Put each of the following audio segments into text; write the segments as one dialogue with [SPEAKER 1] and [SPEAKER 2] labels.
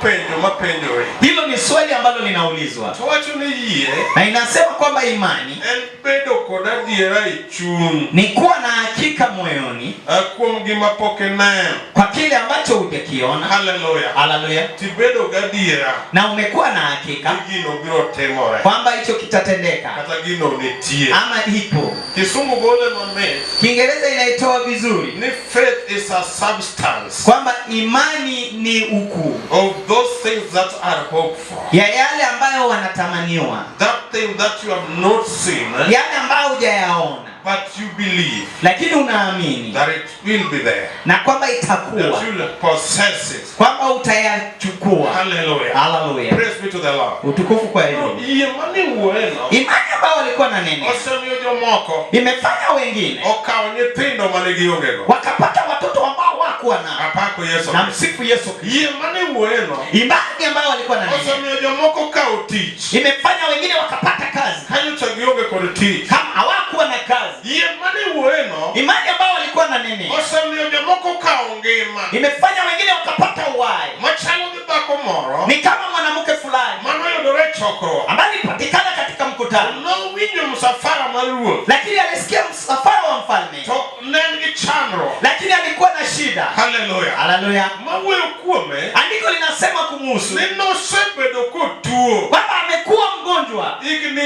[SPEAKER 1] penjo mapenjore.
[SPEAKER 2] Hilo ni swali ambalo linaulizwa.
[SPEAKER 1] To wacho ni yie
[SPEAKER 2] Na inasema kwamba imani
[SPEAKER 1] en bedo kod adiera e chuny
[SPEAKER 2] ni kuwa na hakika moyoni
[SPEAKER 1] kuom gima pok ineno.
[SPEAKER 2] kwa kile ambacho hujakiona.
[SPEAKER 1] Haleluya.
[SPEAKER 2] Haleluya.
[SPEAKER 1] Tibedo gadiera
[SPEAKER 2] Na umekuwa na hakika
[SPEAKER 1] ni gino biro timore.
[SPEAKER 2] kwamba hicho kitatendeka
[SPEAKER 1] Kata gino nitie.
[SPEAKER 2] ama ipo.
[SPEAKER 1] Kisungu gole mamit
[SPEAKER 2] Kiingereza inaitoa vizuri
[SPEAKER 1] ni faith is a substance
[SPEAKER 2] kwamba imani ni ukuu
[SPEAKER 1] of those things that are hoped for.
[SPEAKER 2] ya yale ambayo wanatamaniwa,
[SPEAKER 1] That thing that you have not seen,
[SPEAKER 2] yale ambayo hujayaona,
[SPEAKER 1] but you believe
[SPEAKER 2] lakini unaamini
[SPEAKER 1] that it will be there,
[SPEAKER 2] na kwamba itakuwa,
[SPEAKER 1] that you will possess it.
[SPEAKER 2] kwamba utayachukua.
[SPEAKER 1] Hallelujah.
[SPEAKER 2] Haleluya,
[SPEAKER 1] Praise be to the Lord.
[SPEAKER 2] utukufu kwa
[SPEAKER 1] No,
[SPEAKER 2] Yesu.
[SPEAKER 1] yie mane wuoyeno
[SPEAKER 2] Imani ambayo walikuwa na nene
[SPEAKER 1] osemiyo jomoko
[SPEAKER 2] imefanya wengine
[SPEAKER 1] okawo nyithindo mane giongego.
[SPEAKER 2] wakapata watoto ambao hawakuwa nao.
[SPEAKER 1] Apako Yesu.
[SPEAKER 2] Na msifu Yesu Kristo.
[SPEAKER 1] Yie mane wuoyeno
[SPEAKER 2] Imani ambayo walikuwa na nene
[SPEAKER 1] osemiyo jomoko okawo tich
[SPEAKER 2] imefanya wengine wakapata kazi
[SPEAKER 1] kanyocha gionge kod tich.
[SPEAKER 2] kama hawakuwa na kazi.
[SPEAKER 1] Yie mane wuoyeno
[SPEAKER 2] Imani ambayo walikuwa na nene
[SPEAKER 1] osemiyo jomoko okawo ngima
[SPEAKER 2] imefanya wengine wakapata uhai.
[SPEAKER 1] machalo gi dhako moro
[SPEAKER 2] Ni kama mwanamke fulani
[SPEAKER 1] manoyudore e chokruok.
[SPEAKER 2] ambaye alipatikana katika mkutano,
[SPEAKER 1] Nowinjo msafara mar ruoth
[SPEAKER 2] lakini alisikia msafara wa mfalme,
[SPEAKER 1] to ne en gi chandruok.
[SPEAKER 2] lakini alikuwa na shida.
[SPEAKER 1] Haleluya.
[SPEAKER 2] Haleluya!
[SPEAKER 1] Mawuoyo kuome
[SPEAKER 2] Andiko linasema kumuhusu
[SPEAKER 1] ni nosebedo kotuo
[SPEAKER 2] kwamba amekuwa mgonjwa
[SPEAKER 1] higni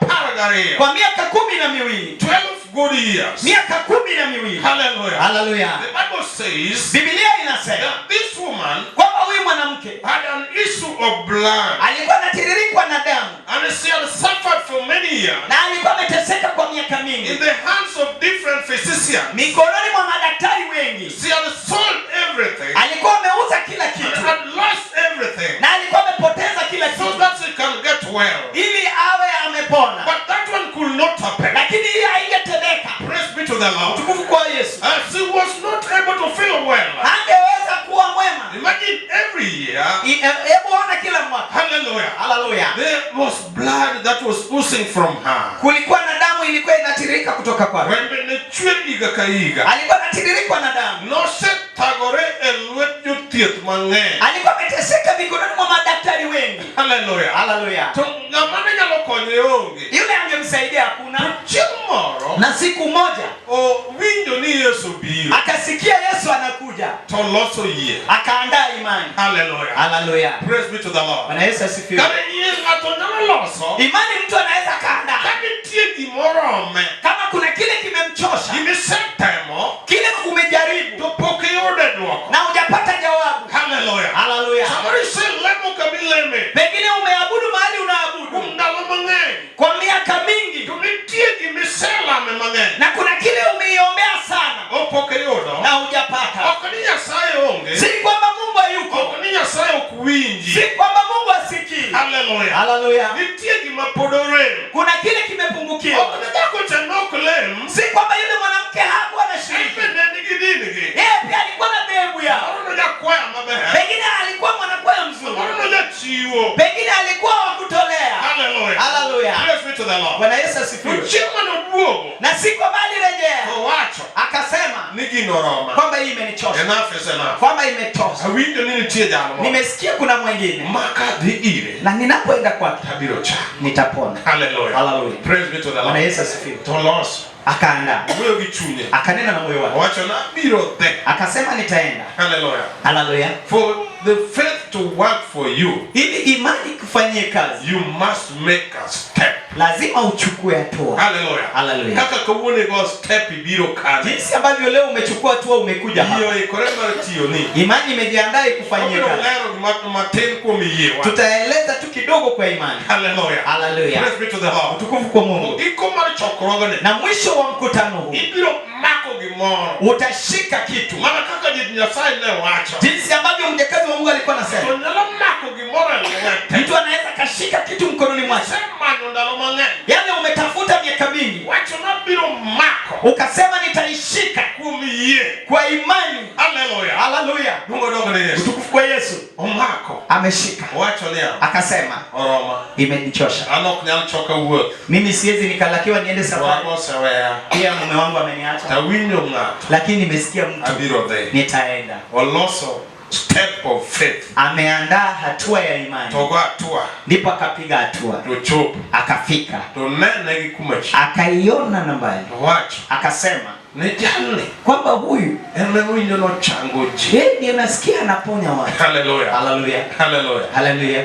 [SPEAKER 1] 12.
[SPEAKER 2] kwa miaka 12,
[SPEAKER 1] 12 good years.
[SPEAKER 2] miaka 12.
[SPEAKER 1] Hallelujah.
[SPEAKER 2] Haleluya!
[SPEAKER 1] The Bible says
[SPEAKER 2] Biblia inasema
[SPEAKER 1] that this woman
[SPEAKER 2] kwamba huyu mwanamke
[SPEAKER 1] had an issue of blood
[SPEAKER 2] alikuwa anatiririkwa na damu
[SPEAKER 1] and she had suffered for many years
[SPEAKER 2] na alikuwa ameteseka kwa miaka
[SPEAKER 1] in
[SPEAKER 2] mingi
[SPEAKER 1] the hands of different physicians.
[SPEAKER 2] mikononi mwa madaktari wengi.
[SPEAKER 1] She had sold everything
[SPEAKER 2] Alikuwa ameuza kila
[SPEAKER 1] and
[SPEAKER 2] kitu
[SPEAKER 1] had lost everything
[SPEAKER 2] na alikuwa amepoteza kila
[SPEAKER 1] so
[SPEAKER 2] kitu
[SPEAKER 1] that she can get well.
[SPEAKER 2] ili awe amepona,
[SPEAKER 1] But that one could not happen.
[SPEAKER 2] lakini hiyo haingetendeka.
[SPEAKER 1] Praise be to the Lord.
[SPEAKER 2] Utukufu kwa Yesu.
[SPEAKER 1] She was not able to feel well.
[SPEAKER 2] Hangeweza kuwa mwema.
[SPEAKER 1] Imagine every year,
[SPEAKER 2] Hebu ona kila mwaka,
[SPEAKER 1] hallelujah,
[SPEAKER 2] haleluya,
[SPEAKER 1] there was blood that was oozing from her.
[SPEAKER 2] kulikuwa na damu ilikuwa inatiririka kutoka kwake.
[SPEAKER 1] Wembe ne chwer higa ka higa.
[SPEAKER 2] Alikuwa anatiririkwa na damu,
[SPEAKER 1] Nosethagore e lwet jothieth mang'eny.
[SPEAKER 2] alikuwa ameteseka mikononi mwa madaktari wengi.
[SPEAKER 1] Hallelujah.
[SPEAKER 2] Haleluya,
[SPEAKER 1] To ng'ama ne nyalo konye onge.
[SPEAKER 2] yule angemsaidia hakuna.
[SPEAKER 1] Chieng' moro
[SPEAKER 2] Na siku moja
[SPEAKER 1] owinjo ni Yesu biro
[SPEAKER 2] akasikia Yesu anakuja,
[SPEAKER 1] to loso yie.
[SPEAKER 2] akaandaa imani.
[SPEAKER 1] Hallelujah.
[SPEAKER 2] Haleluya,
[SPEAKER 1] Praise be to the Lord.
[SPEAKER 2] Bwana Yesu asifiwe.
[SPEAKER 1] Kare yie ng'ato nyalo loso
[SPEAKER 2] Imani mtu anaweza akaandaa
[SPEAKER 1] ka nitie gimorome
[SPEAKER 2] kama kuna kile kimemchosha,
[SPEAKER 1] gimisetemo
[SPEAKER 2] kile umejaribu
[SPEAKER 1] to pok iyude dwoko.
[SPEAKER 2] na hujapata jawabu.
[SPEAKER 1] Hallelujah.
[SPEAKER 2] Haleluya,
[SPEAKER 1] Samoro iselemo kamileme
[SPEAKER 2] pengine umeabudu mahali unaabudu
[SPEAKER 1] kuom ndalo mang'eny
[SPEAKER 2] kwa miaka mingi,
[SPEAKER 1] to nitie gimiselame mang'eny
[SPEAKER 2] na kuna kile umeiombea sana
[SPEAKER 1] opok iyudo.
[SPEAKER 2] na hujapata.
[SPEAKER 1] Ok ni Nyasaye onge,
[SPEAKER 2] Si kwamba Mungu hayuko,
[SPEAKER 1] ok ni Nyasaye ok winji.
[SPEAKER 2] si kwamba Mungu asikii.
[SPEAKER 1] Hallelujah.
[SPEAKER 2] Haleluya,
[SPEAKER 1] Nitie gima pod orem.
[SPEAKER 2] kuna kile kimepungukiwa.
[SPEAKER 1] Ok ni dhako cha nok lem,
[SPEAKER 2] Si kwamba yule mwanamke hakuwa na
[SPEAKER 1] en
[SPEAKER 2] shiriki,
[SPEAKER 1] be ne nigi din gi.
[SPEAKER 2] yeye pia alikuwa na dhehebu yao,
[SPEAKER 1] Samoro nojakwaya maber,
[SPEAKER 2] pengine alikuwa mwanakwaya mzuri,
[SPEAKER 1] samoro nojachiwo.
[SPEAKER 2] pengine alikuwa wa kutolea.
[SPEAKER 1] Hallelujah.
[SPEAKER 2] Haleluya,
[SPEAKER 1] Praise be to the Lord.
[SPEAKER 2] Bwana Yesu
[SPEAKER 1] To
[SPEAKER 2] asifiwe.
[SPEAKER 1] chieng' manoduogo,
[SPEAKER 2] Na si kwamba alirejea
[SPEAKER 1] owacho
[SPEAKER 2] akasema
[SPEAKER 1] ni gino oroma.
[SPEAKER 2] kwamba hii imenichosha,
[SPEAKER 1] Enough is enough.
[SPEAKER 2] kwamba imetosha.
[SPEAKER 1] Awinjo ni nitie jal moro
[SPEAKER 2] Nimesikia kuna mwingine,
[SPEAKER 1] ma kadhi ire
[SPEAKER 2] na ninapoenda kwake
[SPEAKER 1] tabiro cha.
[SPEAKER 2] nitapona.
[SPEAKER 1] Hallelujah.
[SPEAKER 2] Haleluya,
[SPEAKER 1] Praise be to the
[SPEAKER 2] Bwana
[SPEAKER 1] Lord.
[SPEAKER 2] Yesu asifiwe.
[SPEAKER 1] To loso.
[SPEAKER 2] Akaandaa,
[SPEAKER 1] Owuoyo gi chunye.
[SPEAKER 2] akanena na moyo wake,
[SPEAKER 1] Owacho nabiro dhi.
[SPEAKER 2] akasema nitaenda.
[SPEAKER 1] Hallelujah.
[SPEAKER 2] Haleluya,
[SPEAKER 1] For the faith to work for you,
[SPEAKER 2] ili imani kufanyie kazi
[SPEAKER 1] you must make a step.
[SPEAKER 2] lazima uchukue hatua.
[SPEAKER 1] Hallelujah.
[SPEAKER 2] Hallelujah.
[SPEAKER 1] Kaka kawuono igo step ibiro kane.
[SPEAKER 2] Jinsi ambavyo leo umechukua hatua, umekuja hapa,
[SPEAKER 1] Yie oikore mar tiyo ni.
[SPEAKER 2] imani imejiandaa ikufanyie
[SPEAKER 1] Wabiro
[SPEAKER 2] kazi.
[SPEAKER 1] lero gima matin kuom yiewa.
[SPEAKER 2] Tutaeleza tu kidogo kwa imani.
[SPEAKER 1] Hallelujah.
[SPEAKER 2] Haleluya,
[SPEAKER 1] Praise be to the Lord.
[SPEAKER 2] utukufu kwa Mungu.
[SPEAKER 1] Giko mar chokruogni
[SPEAKER 2] Na mwisho wa mkutano huu
[SPEAKER 1] ibiro mako gimoro.
[SPEAKER 2] utashika kitu,
[SPEAKER 1] Mana kaka jit Nyasaye ne wacho.
[SPEAKER 2] jinsi ambavyo mjakazi wa Mungu alikuwa
[SPEAKER 1] To
[SPEAKER 2] anasema,
[SPEAKER 1] nyalo mako gimoro e lwete.
[SPEAKER 2] mtu anaweza kashika kitu mkononi mwake,
[SPEAKER 1] Isemanyo ndalo mang'eny.
[SPEAKER 2] yaani umetafuta miaka mingi,
[SPEAKER 1] Wacho nabiro mako
[SPEAKER 2] ukasema nitaishika
[SPEAKER 1] kuom yie.
[SPEAKER 2] kwa imani.
[SPEAKER 1] Hallelujah.
[SPEAKER 2] Haleluya,
[SPEAKER 1] Luongo dog ne Yesu.
[SPEAKER 2] utukufu kwa Yesu.
[SPEAKER 1] Omako.
[SPEAKER 2] Ameshika
[SPEAKER 1] Owacho niya.
[SPEAKER 2] akasema,
[SPEAKER 1] Oroma.
[SPEAKER 2] imenichosha
[SPEAKER 1] An ok nyal choka wuoth.
[SPEAKER 2] mimi, siwezi nikalakiwa niende safari.
[SPEAKER 1] Wago oseweya.
[SPEAKER 2] Pia mume wangu ameniacha,
[SPEAKER 1] Tawinjo ng'ato.
[SPEAKER 2] lakini nimesikia mtu,
[SPEAKER 1] Abiro dhi.
[SPEAKER 2] nitaenda.
[SPEAKER 1] Oloso step of faith.
[SPEAKER 2] Ameandaa hatua ya imani,
[SPEAKER 1] To go hatua
[SPEAKER 2] ndipo akapiga hatua,
[SPEAKER 1] to chopo
[SPEAKER 2] akafika,
[SPEAKER 1] to nene gi kuma chiegni
[SPEAKER 2] akaiona na mbali,
[SPEAKER 1] to wacho
[SPEAKER 2] akasema
[SPEAKER 1] ni jalni
[SPEAKER 2] kwamba huyu
[SPEAKER 1] en mewinjo nochango ji.
[SPEAKER 2] yeye ndiye nasikia anaponya watu.
[SPEAKER 1] Haleluya.
[SPEAKER 2] Haleluya,
[SPEAKER 1] Haleluya.
[SPEAKER 2] haleluya.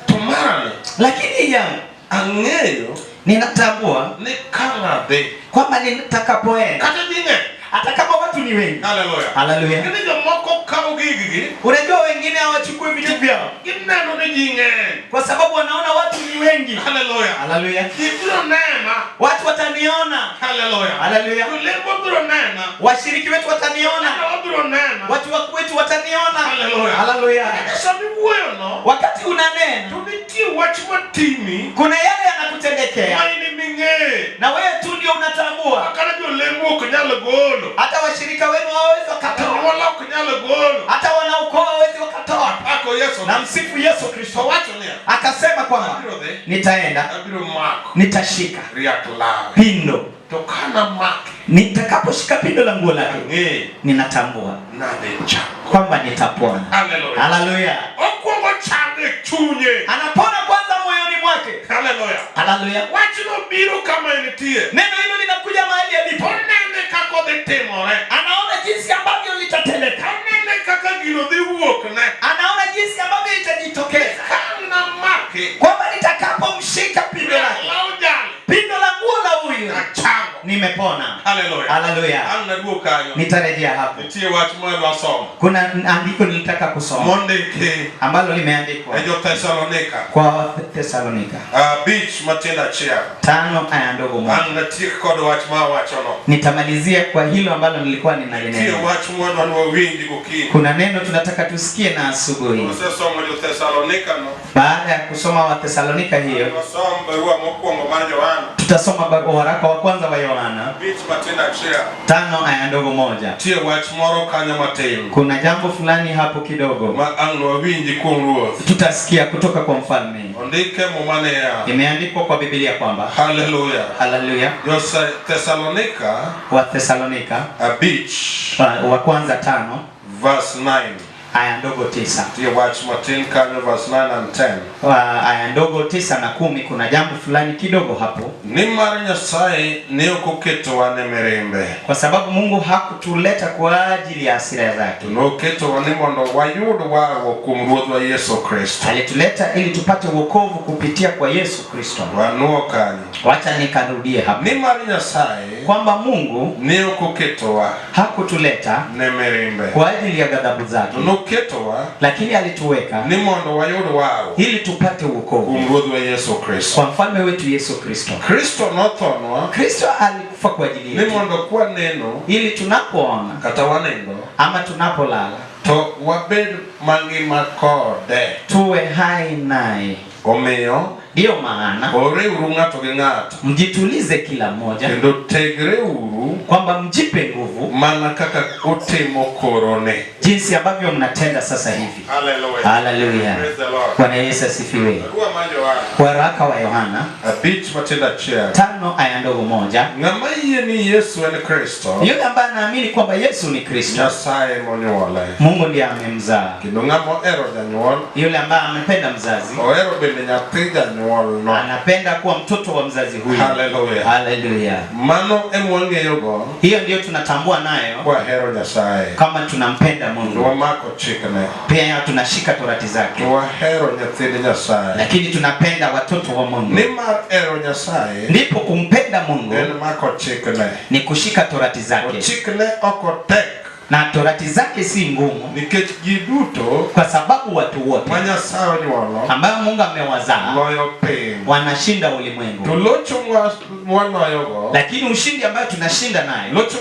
[SPEAKER 1] To marani
[SPEAKER 2] Lakini yangu
[SPEAKER 1] ang'eyo
[SPEAKER 2] ninatambua
[SPEAKER 1] ni ka ng'adhi
[SPEAKER 2] kwamba nitakapoenda,
[SPEAKER 1] kata ji ng'eny.
[SPEAKER 2] Hata kama watu ni wengi,
[SPEAKER 1] Haleluya.
[SPEAKER 2] haleluya.
[SPEAKER 1] Lakini jomoko kawo giggi
[SPEAKER 2] Unajua wengine hawachukui vitu vyao
[SPEAKER 1] gineno ni ji ng'eny.
[SPEAKER 2] Kwa sababu wanaona watu ni wengi.
[SPEAKER 1] Haleluya.
[SPEAKER 2] Haleluya,
[SPEAKER 1] Ji biro nena.
[SPEAKER 2] Watu wataniona.
[SPEAKER 1] Haleluya.
[SPEAKER 2] Haleluya,
[SPEAKER 1] Jolemo biro nena.
[SPEAKER 2] Washiriki wetu wataniona,
[SPEAKER 1] Jodalawa biro nena.
[SPEAKER 2] Watu wa kwetu wataniona.
[SPEAKER 1] Haleluya.
[SPEAKER 2] Haleluya.
[SPEAKER 1] Kata sama iwuoyono
[SPEAKER 2] Wakati unanena,
[SPEAKER 1] to nitie wach matimi
[SPEAKER 2] kuna yale yanakutendekea
[SPEAKER 1] ma in eming'eyo.
[SPEAKER 2] Na wewe tu ndio unatambua.
[SPEAKER 1] Kata jolemo ok nyal golo.
[SPEAKER 2] Hata washirika wenu hawawezi wakatoa,
[SPEAKER 1] Anyuola ok nyal golo.
[SPEAKER 2] Hata wanaukoo hawawezi wakatoa.
[SPEAKER 1] Apako Yesu.
[SPEAKER 2] Na msifu Yesu
[SPEAKER 1] To
[SPEAKER 2] Kristo.
[SPEAKER 1] wacho niya,
[SPEAKER 2] Akasema kwamba
[SPEAKER 1] abiro dhi,
[SPEAKER 2] nitaenda,
[SPEAKER 1] abiro mako
[SPEAKER 2] nitashika
[SPEAKER 1] riak lawe.
[SPEAKER 2] Pindo.
[SPEAKER 1] To kanamake,
[SPEAKER 2] Nitakaposhika pindo la nguo lake,
[SPEAKER 1] ang'eyo
[SPEAKER 2] ninatambua
[SPEAKER 1] nadhi chango.
[SPEAKER 2] Kwamba nitapona.
[SPEAKER 1] Haleluya.
[SPEAKER 2] Haleluya.
[SPEAKER 1] Okwongo chango e chunye.
[SPEAKER 2] Anapona kwanza moyoni mwake.
[SPEAKER 1] Haleluya.
[SPEAKER 2] Haleluya.
[SPEAKER 1] Wachno biro kama entie.
[SPEAKER 2] Neno hilo linakuja mahali alipo.
[SPEAKER 1] Onene kaka odhi timore.
[SPEAKER 2] Anaona jinsi ambavyo litatendeka.
[SPEAKER 1] Onene kaka gino dhi wuokne.
[SPEAKER 2] Anaona jinsi ambavyo itajitokeza.
[SPEAKER 1] Kanamake,
[SPEAKER 2] Kwamba nitakapomshika pindo
[SPEAKER 1] riak
[SPEAKER 2] lake,
[SPEAKER 1] law jali,
[SPEAKER 2] pindo la nguo la huyu,
[SPEAKER 1] achango.
[SPEAKER 2] Nimepona.
[SPEAKER 1] Haleluya.
[SPEAKER 2] Haleluya.
[SPEAKER 1] Ang naduog kanyo.
[SPEAKER 2] Nitarejea hapo.
[SPEAKER 1] Nitie wach ma wasomo.
[SPEAKER 2] Kuna andiko nilitaka kusoma
[SPEAKER 1] Mondiki
[SPEAKER 2] ambalo limeandikwa
[SPEAKER 1] e jo-Thessalonika
[SPEAKER 2] kwa Thessalonika
[SPEAKER 1] 5:1.
[SPEAKER 2] 5:1.
[SPEAKER 1] Ang natiek kod wach ma awachono.
[SPEAKER 2] Nitamalizia kwa hilo ambalo nilikuwa
[SPEAKER 1] Nitie
[SPEAKER 2] ninalinena.
[SPEAKER 1] wach mwadwa ni wawinji gokinyi.
[SPEAKER 2] Kuna neno tunataka tusikie na asubuhi.
[SPEAKER 1] Wasesomo jo-Thessalonika no.
[SPEAKER 2] Baada ya kusoma wa Thessalonika hiyo,
[SPEAKER 1] Wasom barua mokwongo mar Johana
[SPEAKER 2] tutasoma waraka wa kwanza wa Yohana
[SPEAKER 1] 5:1.
[SPEAKER 2] 5:1.
[SPEAKER 1] Nitie wach moro kanyo matin
[SPEAKER 2] Kuna jambo fulani hapo kidogo
[SPEAKER 1] ma ang' nwawinji kuom Ruoth.
[SPEAKER 2] Tutasikia kutoka kwa mfalme.
[SPEAKER 1] Ondike Muma niya.
[SPEAKER 2] Imeandikwa kwa Biblia kwamba
[SPEAKER 1] Haleluya.
[SPEAKER 2] Haleluya.
[SPEAKER 1] Jo-Thessalonika
[SPEAKER 2] Wa Thessalonika
[SPEAKER 1] 5
[SPEAKER 2] wa kwanza 5
[SPEAKER 1] verse 9.
[SPEAKER 2] 9.
[SPEAKER 1] Nitie wach matin kanyo verse 9 and 10.
[SPEAKER 2] 9 na 10, kuna jambo fulani kidogo hapo.
[SPEAKER 1] Nimar Nyasaye ne ok oketowa ne mirimbe.
[SPEAKER 2] Kwa sababu Mungu hakutuleta kwa ajili ya hasira zake.
[SPEAKER 1] To noketowa ni mondo wayud warruok kuom Ruodhwa Yesu Kristo.
[SPEAKER 2] Alituleta ili tupate wokovu kupitia kwa Yesu Kristo.
[SPEAKER 1] Wanuo kanyo.
[SPEAKER 2] Wacha nikarudie hapo.
[SPEAKER 1] Nimar Nyasaye
[SPEAKER 2] Kwamba Mungu
[SPEAKER 1] ne ok oketowa
[SPEAKER 2] hakutuleta
[SPEAKER 1] ne mirimbe.
[SPEAKER 2] kwa ajili ya ghadhabu zake.
[SPEAKER 1] To noketowa
[SPEAKER 2] Lakini alituweka
[SPEAKER 1] ni mondo wayud warruok
[SPEAKER 2] ili tupate wokovu
[SPEAKER 1] kuom Ruodhwa Yesu Kristo.
[SPEAKER 2] kwa mfalme wetu Yesu Kristo.
[SPEAKER 1] Kristo nothonwa
[SPEAKER 2] Kristo alikufa kwa ajili
[SPEAKER 1] ni
[SPEAKER 2] yetu
[SPEAKER 1] mondo kwaneno
[SPEAKER 2] ili tunapoona
[SPEAKER 1] kata wanindo
[SPEAKER 2] ama tunapolala
[SPEAKER 1] to wabed mangima kode.
[SPEAKER 2] Tuwe hai naye.
[SPEAKER 1] Omiyo
[SPEAKER 2] Ndiyo maana
[SPEAKER 1] horeuru ng'ato gi ng'ato
[SPEAKER 2] mjitulize kila mmoja
[SPEAKER 1] kendo tegreuru
[SPEAKER 2] kwamba mjipe nguvu
[SPEAKER 1] mana kaka utimo korone.
[SPEAKER 2] Jinsi ambavyo mnatenda sasa hivi.
[SPEAKER 1] Hallelujah.
[SPEAKER 2] Hallelujah.
[SPEAKER 1] Praise the Lord.
[SPEAKER 2] Bwana Yesu asifiwe.
[SPEAKER 1] Barua mar Johana
[SPEAKER 2] Waraka wa Yohana
[SPEAKER 1] 5:1.
[SPEAKER 2] 5:1.
[SPEAKER 1] Ng'ama yie ni Yesu en Kristo,
[SPEAKER 2] Yule ambaye anaamini kwamba Yesu ni Kristo,
[SPEAKER 1] Nyasaye monyuole.
[SPEAKER 2] Mungu ndiye amemzaa.
[SPEAKER 1] Kendo ng'ama ohero janyuol,
[SPEAKER 2] Yule ambaye amependa mzazi,
[SPEAKER 1] ohero bende nyathi janyuolno.
[SPEAKER 2] Anapenda kuwa mtoto wa mzazi huyu.
[SPEAKER 1] Hallelujah.
[SPEAKER 2] Hallelujah.
[SPEAKER 1] Mano emwang'eyogo
[SPEAKER 2] Hiyo ndiyo tunatambua nayo
[SPEAKER 1] kwahero Nyasaye.
[SPEAKER 2] kama tunampenda Mungu.
[SPEAKER 1] Wamako chikne.
[SPEAKER 2] Pia tunashika torati zake.
[SPEAKER 1] To wahero nyithind Nyasaye.
[SPEAKER 2] Lakini tunapenda watoto wa Mungu.
[SPEAKER 1] Nimar hero Nyasaye
[SPEAKER 2] Ndipo kumpenda Mungu
[SPEAKER 1] en mako chikne.
[SPEAKER 2] ni kushika torati zake.
[SPEAKER 1] Chikne ok otek.
[SPEAKER 2] Na torati zake si ngumu.
[SPEAKER 1] Nikech ji duto
[SPEAKER 2] Kwa sababu watu wote
[SPEAKER 1] ma Nyasaye onyuolo
[SPEAKER 2] ambao Mungu amewazaa
[SPEAKER 1] loyo piny.
[SPEAKER 2] wanashinda ulimwengu.
[SPEAKER 1] To locho mwaloyogo,
[SPEAKER 2] Lakini ushindi ambayo tunashinda nayo,
[SPEAKER 1] locho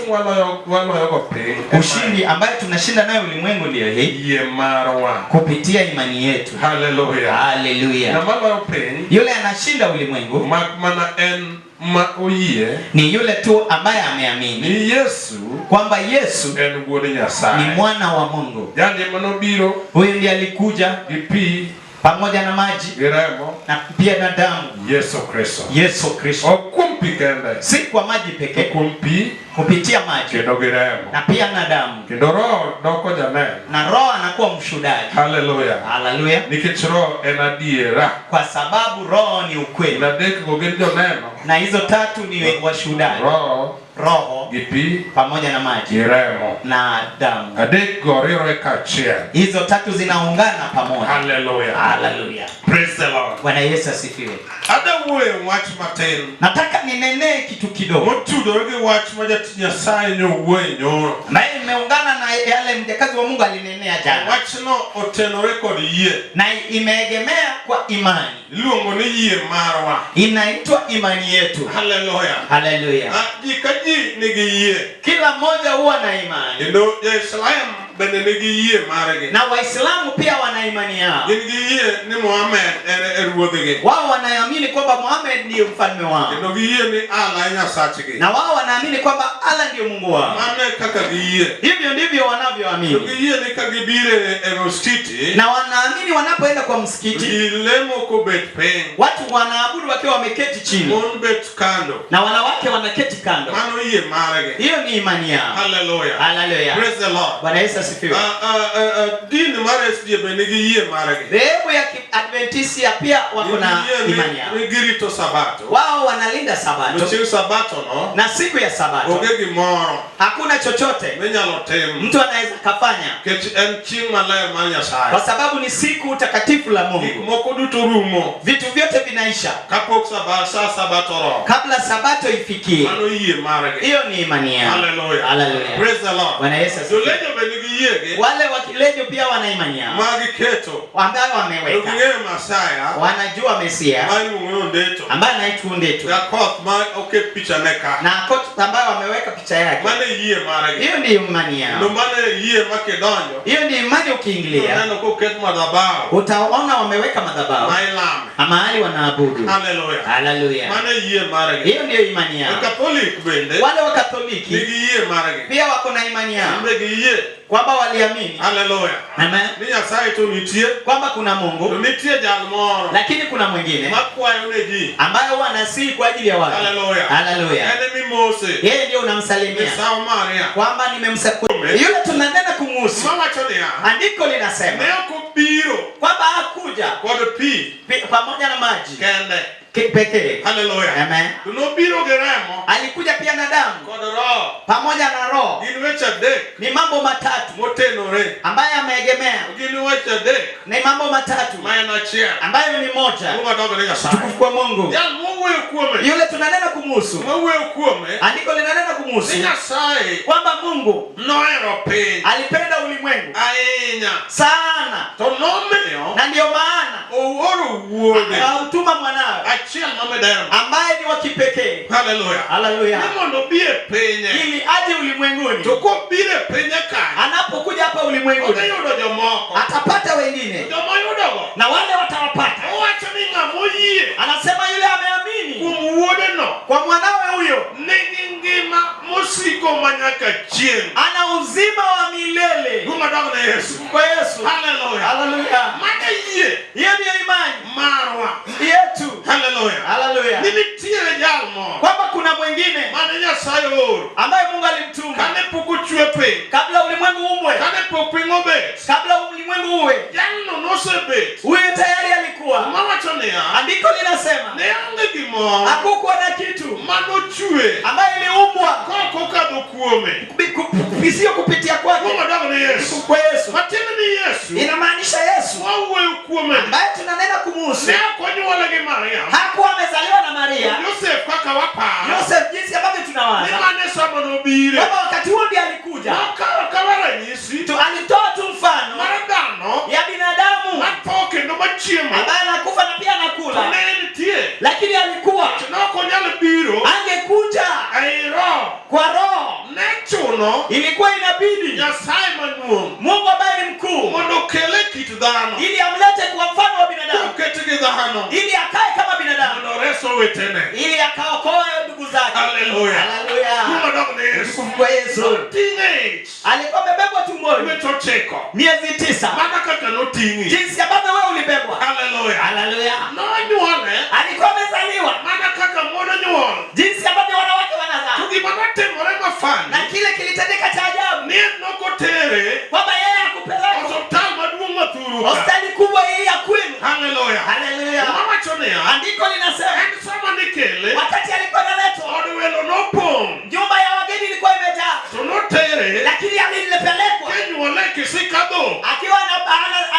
[SPEAKER 1] mwaloyogo piny,
[SPEAKER 2] ushindi ambayo tunashinda nayo ulimwengu ndio hii,
[SPEAKER 1] yie marwa.
[SPEAKER 2] kupitia imani yetu.
[SPEAKER 1] Hallelujah.
[SPEAKER 2] Hallelujah.
[SPEAKER 1] Ng'ama loyo piny
[SPEAKER 2] Yule anashinda ulimwengu
[SPEAKER 1] mak mana en ma oyie
[SPEAKER 2] ni yule tu ambaye ameamini
[SPEAKER 1] ni Yesu
[SPEAKER 2] kwamba Yesu
[SPEAKER 1] en wuod
[SPEAKER 2] ni
[SPEAKER 1] Nyasaye.
[SPEAKER 2] mwana wa Mungu.
[SPEAKER 1] Jali manobiro
[SPEAKER 2] Huyu ndiye alikuja
[SPEAKER 1] gi pi
[SPEAKER 2] pamoja na maji
[SPEAKER 1] gi remo
[SPEAKER 2] na pia na damu,
[SPEAKER 1] Yesu Kristo.
[SPEAKER 2] Yesu Kristo.
[SPEAKER 1] Ok kuom pi kende.
[SPEAKER 2] Si kwa maji pekee.
[SPEAKER 1] Kuom pi
[SPEAKER 2] kupitia maji
[SPEAKER 1] kendo gi remo.
[SPEAKER 2] Na pia na damu.
[SPEAKER 1] Kendo Roho doko janeno.
[SPEAKER 2] Na Roho anakuwa mshuhudaji.
[SPEAKER 1] Haleluya.
[SPEAKER 2] Haleluya.
[SPEAKER 1] Nikech Roho en adiera.
[SPEAKER 2] Kwa sababu Roho ni ukweli.
[SPEAKER 1] Na adek go gin joneno.
[SPEAKER 2] Na hizo tatu ni washuhudaji.
[SPEAKER 1] Roho
[SPEAKER 2] Roho
[SPEAKER 1] gi pi
[SPEAKER 2] pamoja na maji
[SPEAKER 1] gi remo
[SPEAKER 2] na damu.
[SPEAKER 1] Adek go riwre kaachiel.
[SPEAKER 2] Hizo tatu zinaungana pamoja.
[SPEAKER 1] Haleluya.
[SPEAKER 2] Haleluya.
[SPEAKER 1] Praise the Lord.
[SPEAKER 2] Bwana Yesu asifiwe.
[SPEAKER 1] Adwa wuoyo wach matin.
[SPEAKER 2] Nataka ninenee kitu kidogo
[SPEAKER 1] motudore gi wach ma jatich Nyasaye nyowuoye nyoro.
[SPEAKER 2] Ambaye imeungana na yale mjakazi wa Mungu alinenea jana.
[SPEAKER 1] Wachno otenore kod yie.
[SPEAKER 2] Na imeegemea kwa imani.
[SPEAKER 1] Iluongo ni yie marwa.
[SPEAKER 2] Inaitwa imani yetu.
[SPEAKER 1] Haleluya.
[SPEAKER 2] Haleluya.
[SPEAKER 1] Ji ka ji nigi yie.
[SPEAKER 2] Kila mmoja huwa na imani.
[SPEAKER 1] Kendo jo-Islam bende nigi yie margi.
[SPEAKER 2] Na Waislamu pia wana imani yao.
[SPEAKER 1] Gin gi yie ni Muhammad en e ruodhgi.
[SPEAKER 2] Wao wanaamini kwamba Muhammad ndiye mfalme wao.
[SPEAKER 1] Kendo giyie ni Allah e Nyasachgi.
[SPEAKER 2] Na wao wanaamini kwamba Allah ndiye Mungu wao.
[SPEAKER 1] Mano e kaka giyie.
[SPEAKER 2] Hivyo ndivyo wanavyoamini.
[SPEAKER 1] To giyie ni ka gibiro e msikiti.
[SPEAKER 2] Na wanaamini wanapoenda kwa msikiti.
[SPEAKER 1] Gilemo kobet piny.
[SPEAKER 2] Watu wanaabudu wakiwa wameketi chini.
[SPEAKER 1] Mon bet kando.
[SPEAKER 2] Na wanawake wanaketi kando.
[SPEAKER 1] Mano yie margi.
[SPEAKER 2] Hiyo ni imani yao.
[SPEAKER 1] Hallelujah.
[SPEAKER 2] Hallelujah.
[SPEAKER 1] Praise the Lord.
[SPEAKER 2] Bwana Yesu asifiwe.
[SPEAKER 1] Din mar SDA be nigi yie margi.
[SPEAKER 2] Dhehebu ya Kiadventista pia wako na imani yao.
[SPEAKER 1] Ni girito sabato.
[SPEAKER 2] Wao wanalinda sabato.
[SPEAKER 1] Chieng' sabato no.
[SPEAKER 2] Na siku ya sabato.
[SPEAKER 1] Onge gimoro.
[SPEAKER 2] Hakuna chochote
[SPEAKER 1] minyalo tim.
[SPEAKER 2] Mtu anaweza kafanya.
[SPEAKER 1] Nikech en chieng' maler mar Nyasaye.
[SPEAKER 2] Kwa sababu ni siku takatifu la Mungu.
[SPEAKER 1] Gik moko duto rumo.
[SPEAKER 2] Vitu vyote vinaisha.
[SPEAKER 1] Kapok sa sabato oromo.
[SPEAKER 2] Kabla sabato ifikie.
[SPEAKER 1] Mano yie margi.
[SPEAKER 2] Hiyo ni imani yao.
[SPEAKER 1] Hallelujah.
[SPEAKER 2] Hallelujah.
[SPEAKER 1] Praise the Lord.
[SPEAKER 2] Bwana Yesu asifiwe.
[SPEAKER 1] Jolejo be nigi yiegi.
[SPEAKER 2] Wale wa kilejo pia wana imani yao.
[SPEAKER 1] Ma giketo.
[SPEAKER 2] Ambayo wameweka.
[SPEAKER 1] Ging'eyo Masaya.
[SPEAKER 2] Wanajua Mesia.
[SPEAKER 1] Ma iluongo ni Ondeto.
[SPEAKER 2] Ambaye anaitwa Ondeto.
[SPEAKER 1] Gakoth ma oket picha ne ka.
[SPEAKER 2] Na koth ambayo wameweka picha yake.
[SPEAKER 1] Mano e yie margi.
[SPEAKER 2] Hiyo ndiyo imani yao.
[SPEAKER 1] Kendo mano e yie ma kidonjo.
[SPEAKER 2] Hiyo ndiyo imani ukiingilia.
[SPEAKER 1] Uneno koket madhabahu.
[SPEAKER 2] Utaona wameweka madhabahu.
[SPEAKER 1] Ma ilame.
[SPEAKER 2] Mahali wanaabudu.
[SPEAKER 1] Hallelujah.
[SPEAKER 2] Hallelujah.
[SPEAKER 1] Mano e yie margi.
[SPEAKER 2] Hiyo ndiyo imani yao.
[SPEAKER 1] Katholik bende.
[SPEAKER 2] Wale wa Katoliki
[SPEAKER 1] nigi yie margi.
[SPEAKER 2] Pia wako na imani yao.
[SPEAKER 1] Gin be giyie.
[SPEAKER 2] Kwamba waliamini.
[SPEAKER 1] Hallelujah.
[SPEAKER 2] Amen.
[SPEAKER 1] Ni Nyasaye to nitie.
[SPEAKER 2] Kwamba kuna Mungu.
[SPEAKER 1] To nitie jal moro.
[SPEAKER 2] Lakini kuna mwingine
[SPEAKER 1] makwayo ne ji.
[SPEAKER 2] Ambaye huwa anasihi kwa ajili ya watu.
[SPEAKER 1] Hallelujah.
[SPEAKER 2] Hallelujah.
[SPEAKER 1] En emi mose.
[SPEAKER 2] Yeye ndiye unamsalimia.
[SPEAKER 1] Sawa Maria.
[SPEAKER 2] Kwamba nimemsalimia. Yule tunanena kumhusu.
[SPEAKER 1] Mawacho niya.
[SPEAKER 2] Andiko linasema
[SPEAKER 1] Ne ok obiro.
[SPEAKER 2] kwamba hakuja
[SPEAKER 1] kod pi.
[SPEAKER 2] Pamoja na maji.
[SPEAKER 1] Kende.
[SPEAKER 2] Pekee.
[SPEAKER 1] Hallelujah.
[SPEAKER 2] Amen.
[SPEAKER 1] To nobiro gi remo.
[SPEAKER 2] Alikuja pia na damu.
[SPEAKER 1] Kod roho.
[SPEAKER 2] Pamoja na roho.
[SPEAKER 1] Gin weche adek.
[SPEAKER 2] Ni mambo matatu.
[SPEAKER 1] Motenore.
[SPEAKER 2] Ambaye ameegemea.
[SPEAKER 1] Gin weche adek.
[SPEAKER 2] Ni mambo matatu.
[SPEAKER 1] Ma en achiel.
[SPEAKER 2] Ambayo ni moja.
[SPEAKER 1] Mungu adogo ne Nyasaye.
[SPEAKER 2] Tukufu kwa Mungu.
[SPEAKER 1] Jal mowuoyo kuome.
[SPEAKER 2] Yule tunanena kumhusu.
[SPEAKER 1] Mowuoyo kuome.
[SPEAKER 2] Andiko linanena kumhusu.
[SPEAKER 1] Ni Nyasaye.
[SPEAKER 2] Kwamba Mungu
[SPEAKER 1] nohero piny.
[SPEAKER 2] Alipenda ulimwengu.
[SPEAKER 1] Ahinya.
[SPEAKER 2] Sana.
[SPEAKER 1] To nomiyo.
[SPEAKER 2] Na ndio maana
[SPEAKER 1] Ooro wuode.
[SPEAKER 2] Akamtuma mwanawe.
[SPEAKER 1] Achiel ma miderma.
[SPEAKER 2] Ambaye ni wa kipekee.
[SPEAKER 1] Hallelujah.
[SPEAKER 2] Hallelujah.
[SPEAKER 1] Ni mondo obi e pinye.
[SPEAKER 2] Ili aje ulimwenguni.
[SPEAKER 1] To kobiro e pinye kanyo.
[SPEAKER 2] Anapokuja hapa ulimwenguni.
[SPEAKER 1] Odhi yudo jomoko.
[SPEAKER 2] Atapata wengine.
[SPEAKER 1] Joma oyudogo.
[SPEAKER 2] Na wale watawapata.
[SPEAKER 1] Owacho ni ng'ama oyie.
[SPEAKER 2] Anasema yule ameamini.
[SPEAKER 1] Kuom wuodeno.
[SPEAKER 2] Kwa mwanawe huyo.
[SPEAKER 1] Nigi ngima mosiko manyaka chieng'.
[SPEAKER 2] Ana uzima wa milele.
[SPEAKER 1] Duong' odog ne Yesu.
[SPEAKER 2] Kwa Yesu.
[SPEAKER 1] Hallelujah.
[SPEAKER 2] Hallelujah.
[SPEAKER 1] Mano yie.
[SPEAKER 2] Hiyo ndiyo imani
[SPEAKER 1] marwa.
[SPEAKER 2] yetu.
[SPEAKER 1] Hallelujah.
[SPEAKER 2] Hallelujah.
[SPEAKER 1] Ni nitiere jal moro.
[SPEAKER 2] Kwamba kuna mwingine
[SPEAKER 1] mane Nyasaye ooro.
[SPEAKER 2] ambaye Mungu alimtuma.
[SPEAKER 1] Kane pok ochwe piny.
[SPEAKER 2] Kabla ulimwengu uumbwe.
[SPEAKER 1] Kane pok piny obet.
[SPEAKER 2] Kabla ulimwengu uwe.
[SPEAKER 1] Jalno nosebet.
[SPEAKER 2] Huyu tayari alikuwa.
[SPEAKER 1] Mawacho niya.
[SPEAKER 2] Andiko linasema
[SPEAKER 1] Ne onge gimoro.
[SPEAKER 2] hakukuwa na kitu
[SPEAKER 1] manochwe.
[SPEAKER 2] ambaye iliumbwa
[SPEAKER 1] Kok okadho kuome.
[SPEAKER 2] Isiyo kupitia kwake.
[SPEAKER 1] Duong' odog ne Yesu.
[SPEAKER 2] Kwa Yesu.
[SPEAKER 1] Matiende ni Yesu.
[SPEAKER 2] Inamaanisha Yesu
[SPEAKER 1] Wawuoyo kuome.
[SPEAKER 2] ambaye tunanena kumhusu.
[SPEAKER 1] Ne ok onyuole gi Maria.
[SPEAKER 2] Hakuwa amezaliwa na Maria.
[SPEAKER 1] Joseph kaka waparo.
[SPEAKER 2] Joseph jinsi ambavyo tunawaza.
[SPEAKER 1] Ni mane sama nobire.
[SPEAKER 2] Kwamba wakati huo ndiye alikuja.
[SPEAKER 1] Nokawo akawa ranyisi.
[SPEAKER 2] Tu alitoa tu mfano
[SPEAKER 1] mar dhano
[SPEAKER 2] ya binadamu
[SPEAKER 1] matho kendo machiemo.
[SPEAKER 2] ambaye anakufa na pia anakula.
[SPEAKER 1] To ne nitie.
[SPEAKER 2] Lakini alikuwa
[SPEAKER 1] To ne ok onyal biro.
[SPEAKER 2] Angekuja
[SPEAKER 1] ei roho.
[SPEAKER 2] kwa roho.
[SPEAKER 1] Ne chuno.
[SPEAKER 2] Ilikuwa inabidi
[SPEAKER 1] Nyasaye maduong'.
[SPEAKER 2] Mungu ambaye ni mkuu
[SPEAKER 1] mondo okele kit dhano.
[SPEAKER 2] ili amlete kwa mfano wa binadamu.
[SPEAKER 1] Okete gi dhano.
[SPEAKER 2] Ili akae kama binadamu.
[SPEAKER 1] Mondo ores owetene.
[SPEAKER 2] Ili akaokoe ndugu zake.
[SPEAKER 1] Hallelujah.
[SPEAKER 2] Hallelujah.
[SPEAKER 1] Duong' odog ne Yesu.
[SPEAKER 2] Utukufu kwa Yesu.
[SPEAKER 1] Noting'e ich.
[SPEAKER 2] Alikuwa amebebwa tumboni.
[SPEAKER 1] Dweche ochiko.
[SPEAKER 2] Miezi 9.
[SPEAKER 1] Mana kaka noting'i.
[SPEAKER 2] Jinsi ambavyo wewe ulibebwa.
[SPEAKER 1] Hallelujah.
[SPEAKER 2] Hallelujah.
[SPEAKER 1] Nonyuole.
[SPEAKER 2] Alikuwa amezaliwa.
[SPEAKER 1] Mana kaka mon onyuol.
[SPEAKER 2] Jinsi
[SPEAKER 1] Ni en nokotere
[SPEAKER 2] kwamba yeye hakupelekwa
[SPEAKER 1] osiptal maduong' ma thuru ka.
[SPEAKER 2] hospitali kubwa hii ya kwenu.
[SPEAKER 1] Haleluya.
[SPEAKER 2] Haleluya!
[SPEAKER 1] Muma wacho niya,
[SPEAKER 2] Andiko linasema
[SPEAKER 1] en sama nikele,
[SPEAKER 2] wakati alikuwa analetwa,
[SPEAKER 1] od welo nopong',
[SPEAKER 2] nyumba ya wageni ilikuwa imejaa,
[SPEAKER 1] to notere
[SPEAKER 2] lakini alipelekwa
[SPEAKER 1] kinyuole e kisika dhok.
[SPEAKER 2] akiwa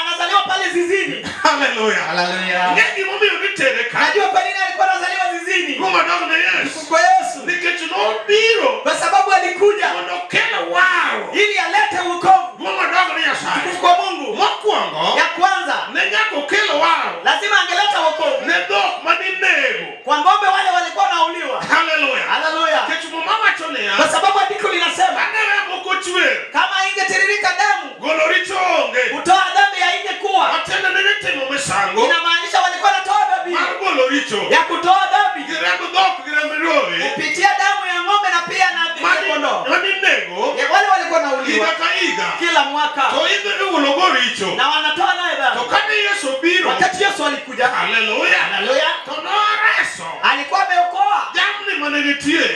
[SPEAKER 2] anazaliwa pale zizini.
[SPEAKER 1] Haleluya.
[SPEAKER 2] Haleluya!
[SPEAKER 1] Ing'e gimomiyo nitere ka?
[SPEAKER 2] Najua kwa nini alikuwa anazaliwa zizini
[SPEAKER 1] Duong' odog ne Yesu.
[SPEAKER 2] kwa Yesu,
[SPEAKER 1] Nikech nobiro
[SPEAKER 2] kwa sababu alikuja
[SPEAKER 1] mondo okel warruok.
[SPEAKER 2] ili alete wokovu.
[SPEAKER 1] Duong' odog ne Nyasaye.
[SPEAKER 2] Tukufu kwa Mungu.
[SPEAKER 1] Mokwongo,
[SPEAKER 2] Ya kwanza
[SPEAKER 1] ne nyaka okel warruok
[SPEAKER 2] lazima angeleta wokovu
[SPEAKER 1] ne dhok maninego.
[SPEAKER 2] kwa ng'ombe wale walikuwa wanauliwa.
[SPEAKER 1] Haleluya.
[SPEAKER 2] Haleluya!
[SPEAKER 1] Nikech Muma wacho niya,
[SPEAKER 2] Kwa sababu andiko linasema
[SPEAKER 1] kane remo ok ochwer,
[SPEAKER 2] kama ingetiririka damu
[SPEAKER 1] golo richo onge.
[SPEAKER 2] kutoa dhambi haingekuwa.
[SPEAKER 1] Matiende ni nitimo misango
[SPEAKER 2] Inamaanisha walikuwa wanatoa dhabihu
[SPEAKER 1] mar golo richo
[SPEAKER 2] ya kutoa dhambi
[SPEAKER 1] gi remb dhok gi remb rombe
[SPEAKER 2] kupitia damu ya ng'ombe na pia na ya kondoo.
[SPEAKER 1] maninego
[SPEAKER 2] Ya wale walikuwa wanauliwa
[SPEAKER 1] higa ka higa
[SPEAKER 2] kila mwaka
[SPEAKER 1] to idhi iwulogo richo.
[SPEAKER 2] na wanatoa naye
[SPEAKER 1] To
[SPEAKER 2] dhambi.
[SPEAKER 1] kane Yesu obiro,
[SPEAKER 2] Wakati Yesu alikuja,
[SPEAKER 1] haleluya,
[SPEAKER 2] haleluya,
[SPEAKER 1] to noreso
[SPEAKER 2] alikuwa ameokoa
[SPEAKER 1] jamni mane nitie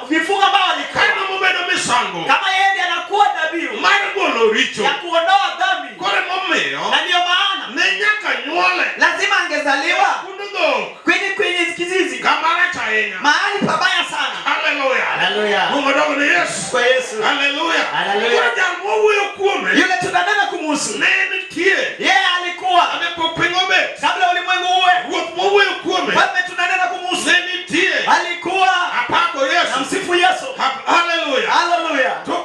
[SPEAKER 2] mifugo ambao walikuwa
[SPEAKER 1] kane mobedo misango
[SPEAKER 2] kama yeye ndiye anakuwa dhabihu
[SPEAKER 1] mar golo richo.
[SPEAKER 2] ya kuondoa dhambi,
[SPEAKER 1] Koro emomiyo
[SPEAKER 2] na ndiyo maana
[SPEAKER 1] ne nyaka nyuole
[SPEAKER 2] lazima angezaliwa
[SPEAKER 1] kund dhok
[SPEAKER 2] kwenye kizizi,
[SPEAKER 1] kama rach ahinya.
[SPEAKER 2] mahali pabaya sana.
[SPEAKER 1] Haleluya.
[SPEAKER 2] Haleluya
[SPEAKER 1] Duong' odog ne Yesu.
[SPEAKER 2] kwa Yesu.
[SPEAKER 1] Haleluya.
[SPEAKER 2] Haleluya.
[SPEAKER 1] Koro jal mwawuoyo kuome
[SPEAKER 2] Yule tunanena kumhusu
[SPEAKER 1] ne nitie
[SPEAKER 2] yeye alikuwa
[SPEAKER 1] kane pok piny obet.
[SPEAKER 2] kabla ulimwengu uwe.
[SPEAKER 1] Ruoth mwawuoyo kuome
[SPEAKER 2] Mfalme tunanena kumhusu
[SPEAKER 1] ne nitie.
[SPEAKER 2] alikuwa,
[SPEAKER 1] Apako
[SPEAKER 2] na
[SPEAKER 1] Yesu.
[SPEAKER 2] msifu Yesu.
[SPEAKER 1] Haleluya.
[SPEAKER 2] Haleluya.
[SPEAKER 1] To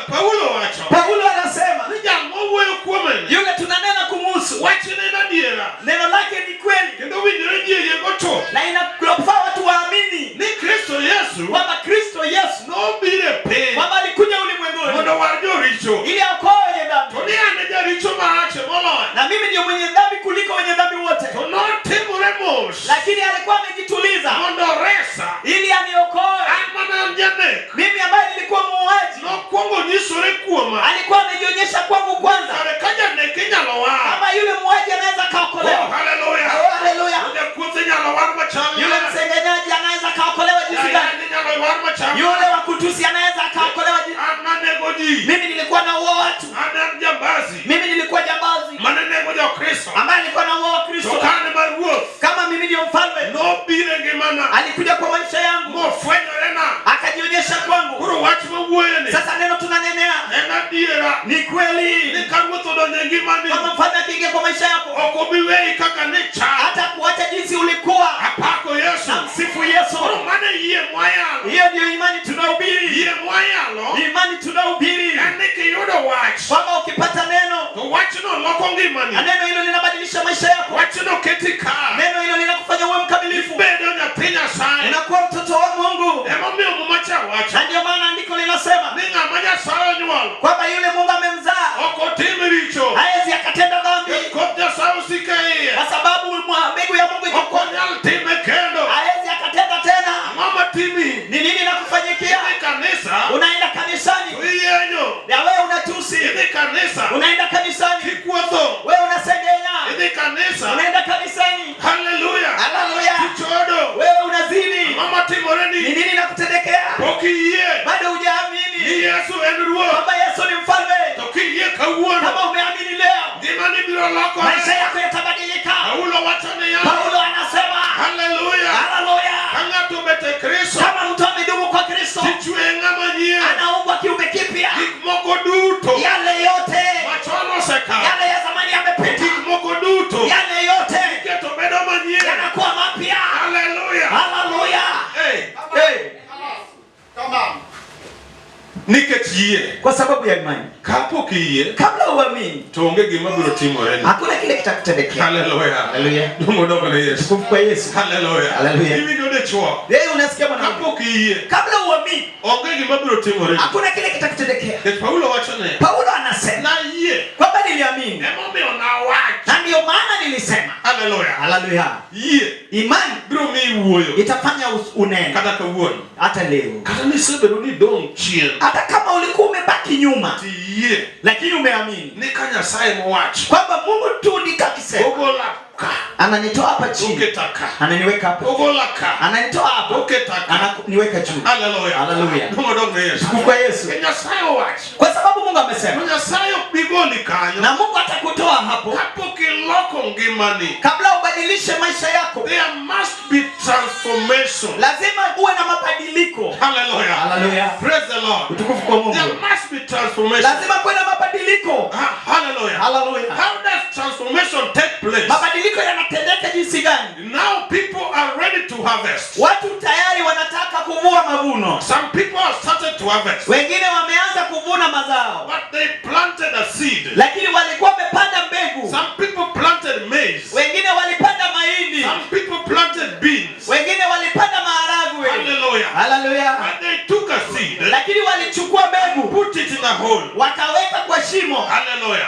[SPEAKER 1] Paulo wacho
[SPEAKER 2] Paulo anasema
[SPEAKER 1] ni jal mwawuoyo kuome ni
[SPEAKER 2] yule tunanena kumhusu,
[SPEAKER 1] wachne en adiera
[SPEAKER 2] neno lake ni kweli
[SPEAKER 1] kendo winjore ji oyiego chuth
[SPEAKER 2] na inafaa watu waamini
[SPEAKER 1] ni Kristo Yesu
[SPEAKER 2] kwamba Kristo Yesu
[SPEAKER 1] nobiro e piny
[SPEAKER 2] kwamba alikuja ulimwenguni
[SPEAKER 1] mondo owar joricho.
[SPEAKER 2] ili aokoe wenye dhambi,
[SPEAKER 1] To ni an e jaricho marach moloyo.
[SPEAKER 2] na mimi ndiyo mwenye dhambi kuliko wenye dhambi wote,
[SPEAKER 1] To notimore mos
[SPEAKER 2] lakini alikuwa amejituliza
[SPEAKER 1] mondo oresa
[SPEAKER 2] ili aniokoe
[SPEAKER 1] an mana an janek.
[SPEAKER 2] mimi ambaye nilikuwa muuaji.
[SPEAKER 1] Nokwongo nyisore kuoma
[SPEAKER 2] Alikuwa amejionyesha kwangu kwanza
[SPEAKER 1] kare ka janek inyalo war.
[SPEAKER 2] kama yule muuaji anaweza
[SPEAKER 1] Oh,
[SPEAKER 2] kaokolewa.
[SPEAKER 1] haleluya.
[SPEAKER 2] Oh, haleluya!
[SPEAKER 1] Jakuoth inyalo war machal
[SPEAKER 2] Yule
[SPEAKER 1] nade?
[SPEAKER 2] msengenyaji anaweza kaokolewa jinsi gani?
[SPEAKER 1] Jayany inyalo war machal
[SPEAKER 2] Yule
[SPEAKER 1] nade?
[SPEAKER 2] wa kutusi anaweza akaokolewa jinsi?
[SPEAKER 1] An nanego ji.
[SPEAKER 2] Mimi nilikuwa naua watu,
[SPEAKER 1] An an jambazi
[SPEAKER 2] mimi nilikuwa jambazi
[SPEAKER 1] mane nego jokristo.
[SPEAKER 2] ambaye alikuwa naua
[SPEAKER 1] To
[SPEAKER 2] Wakristo.
[SPEAKER 1] kane mar ruoth
[SPEAKER 2] Kama mimi ndiyo mfalme,
[SPEAKER 1] nobiro e ngimana
[SPEAKER 2] alikuja kwa maisha yangu
[SPEAKER 1] mofwenyorena.
[SPEAKER 2] akajionyesha kwangu.
[SPEAKER 1] Koro wach mawuoyoni
[SPEAKER 2] Sasa neno tunanenea
[SPEAKER 1] en adiera
[SPEAKER 2] ni kweli,
[SPEAKER 1] ni ka ruoth odonjo e ngimani
[SPEAKER 2] kama mfalme akiingia kwa maisha yako
[SPEAKER 1] ok obi weyi kaka nichal.
[SPEAKER 2] hata kuacha jinsi ulikuwa.
[SPEAKER 1] Apako Yesu.
[SPEAKER 2] Na msifu Yesu.
[SPEAKER 1] Koro mano e yie mwayalo.
[SPEAKER 2] Hiyo ndiyo imani tunahubiri,
[SPEAKER 1] Yie mwayalo
[SPEAKER 2] imani tunahubiri
[SPEAKER 1] en ni kiyudo wach
[SPEAKER 2] kwamba ukipata neno
[SPEAKER 1] to wachno loko ngimani.
[SPEAKER 2] na neno hilo linabadilisha maisha yako,
[SPEAKER 1] Wachno keti kar.
[SPEAKER 2] neno hilo linakufanya uwe mkamilifu,
[SPEAKER 1] Ibedo nyathi Nyasaye.
[SPEAKER 2] unakuwa mtoto wa Mungu.
[SPEAKER 1] Emomiyo Muma cha wacho
[SPEAKER 2] Na ndiyo maana andiko linasema
[SPEAKER 1] ni ng'ama Nyasaye onywolo
[SPEAKER 2] kwamba yule Mungu amemzaa
[SPEAKER 1] ok otim richo.
[SPEAKER 2] hawezi akatenda dhambi,
[SPEAKER 1] Koth Nyasaye osiko e iye.
[SPEAKER 2] kwa sababu mbegu ya Mungu iko
[SPEAKER 1] Ok onyal time kendo.
[SPEAKER 2] hawezi akatenda tena.
[SPEAKER 1] Ang'o matimi?
[SPEAKER 2] Ni nini nakufanyikia?
[SPEAKER 1] Idhi kanisa
[SPEAKER 2] Unaenda kanisani
[SPEAKER 1] to iyenyo.
[SPEAKER 2] na wewe unatusi,
[SPEAKER 1] Idhi kanisa
[SPEAKER 2] unaenda kanisani
[SPEAKER 1] tikuotho.
[SPEAKER 2] wewe unasengenya,
[SPEAKER 1] Idhi kanisa.
[SPEAKER 2] unaenda kanisani,
[SPEAKER 1] Haleluya.
[SPEAKER 2] haleluya,
[SPEAKER 1] Tichodo.
[SPEAKER 2] wewe unazini.
[SPEAKER 1] Ang'o matimoreni?
[SPEAKER 2] Ni nini nakutendekea?
[SPEAKER 1] Pok iyie
[SPEAKER 2] Bado
[SPEAKER 1] ni
[SPEAKER 2] hujaamini
[SPEAKER 1] Yesu en Ruoth.
[SPEAKER 2] kwamba Yesu ni mfalme.
[SPEAKER 1] To kiyie kawuono,
[SPEAKER 2] Kama umeamini leo,
[SPEAKER 1] ngimani biro lokore.
[SPEAKER 2] maisha yako yatabadilika.
[SPEAKER 1] Paulo wacho niya,
[SPEAKER 2] Paulo anasema
[SPEAKER 1] haleluya.
[SPEAKER 2] haleluya,
[SPEAKER 1] Ka ng'ato obet e Kristo,
[SPEAKER 2] kama mtu amedumu kwa Kristo
[SPEAKER 1] tichweye ng'ama nyien.
[SPEAKER 2] anaumbwa kiumbe kipya,
[SPEAKER 1] Gik moko duto
[SPEAKER 2] yale yote
[SPEAKER 1] machon osekalo,
[SPEAKER 2] yale ya zamani yamepita,
[SPEAKER 1] gik moko duto
[SPEAKER 2] yale yote
[SPEAKER 1] iketo bedo manyien.
[SPEAKER 2] yanakuwa mapya.
[SPEAKER 1] Haleluya.
[SPEAKER 2] Haleluya!
[SPEAKER 1] Hey,
[SPEAKER 2] Hey,
[SPEAKER 1] nikech yie,
[SPEAKER 2] kwa sababu ya imani.
[SPEAKER 1] kapok iyie
[SPEAKER 2] Kabla uamini,
[SPEAKER 1] to onge gima biro timoreni.
[SPEAKER 2] hakuna kile kitakutendekea.
[SPEAKER 1] Haleluya.
[SPEAKER 2] Haleluya,
[SPEAKER 1] Duong' odog ne Yesu.
[SPEAKER 2] tukufu kwa Yesu.
[SPEAKER 1] Haleluya.
[SPEAKER 2] Haleluya.
[SPEAKER 1] Iwinjo dichuo,
[SPEAKER 2] Yeye unasikia mwanangu,
[SPEAKER 1] kapok iyie
[SPEAKER 2] kabla uamini,
[SPEAKER 1] onge gima biro timoreni.
[SPEAKER 2] hakuna kile kitakutendekea.
[SPEAKER 1] Nikech Paulo wacho niya,
[SPEAKER 2] Paulo anasema
[SPEAKER 1] nayie
[SPEAKER 2] kwamba niliamini
[SPEAKER 1] emomiyo nawacho.
[SPEAKER 2] na ndiyo maana nilisema.
[SPEAKER 1] Haleluya.
[SPEAKER 2] Haleluya!
[SPEAKER 1] Yie
[SPEAKER 2] Imani
[SPEAKER 1] biro miyi wuoyo
[SPEAKER 2] itafanya unene
[SPEAKER 1] kata kawuono.
[SPEAKER 2] hata leo,
[SPEAKER 1] Kata nisebedo ni idong' chien
[SPEAKER 2] hata kama ulikuwa umebaki nyuma,
[SPEAKER 1] tiyie
[SPEAKER 2] lakini umeamini
[SPEAKER 1] ni ka Nyasaye mowacho
[SPEAKER 2] kwamba Mungu tu ndiko akisema
[SPEAKER 1] ogola ka
[SPEAKER 2] Ananitoa hapa chini,
[SPEAKER 1] Oketa ka.
[SPEAKER 2] ananiweka hapa,
[SPEAKER 1] Ogola ka.
[SPEAKER 2] ananitoa hapa,
[SPEAKER 1] Oketa ka.
[SPEAKER 2] ananiweka juu.
[SPEAKER 1] Hallelujah.
[SPEAKER 2] Haleluya.
[SPEAKER 1] Duong' odog ne Yesu.
[SPEAKER 2] Tukufu kwa Yesu,
[SPEAKER 1] Nyasaye owacho.
[SPEAKER 2] kwa sababu Mungu amesema,
[SPEAKER 1] To Nyasaye ok bi goli kanyo.
[SPEAKER 2] Na Mungu atakutoa hapo
[SPEAKER 1] Kapok iloko ngimani.
[SPEAKER 2] Kabla ubadilishe maisha yako.
[SPEAKER 1] There must be transformation.
[SPEAKER 2] Lazima uwe na mabadiliko.
[SPEAKER 1] Hallelujah.
[SPEAKER 2] Haleluya.
[SPEAKER 1] Praise the Lord.
[SPEAKER 2] Utukufu kwa Mungu.
[SPEAKER 1] There must be transformation.
[SPEAKER 2] Lazima kuwe na mabadiliko.
[SPEAKER 1] Ah, hallelujah.
[SPEAKER 2] Haleluya.
[SPEAKER 1] How does transformation take place?
[SPEAKER 2] Mabadiliko yanatendeka jinsi gani?
[SPEAKER 1] Now people are ready to harvest.
[SPEAKER 2] Watu tayari wanataka kuvua mavuno.
[SPEAKER 1] Some people have started to harvest,
[SPEAKER 2] Wengine wameanza kuvuna mazao,
[SPEAKER 1] but they planted a seed.
[SPEAKER 2] Lakini walikuwa wamepanda mbegu.
[SPEAKER 1] Some people planted maize.
[SPEAKER 2] Wengine walipanda mahindi,
[SPEAKER 1] Some people planted beans.
[SPEAKER 2] Wengine walipanda maharagwe.
[SPEAKER 1] Hallelujah.
[SPEAKER 2] Haleluya.
[SPEAKER 1] But they took a seed,
[SPEAKER 2] Lakini walichukua mbegu
[SPEAKER 1] put it in a hole.
[SPEAKER 2] Wakaweka kwa shimo.
[SPEAKER 1] Hallelujah.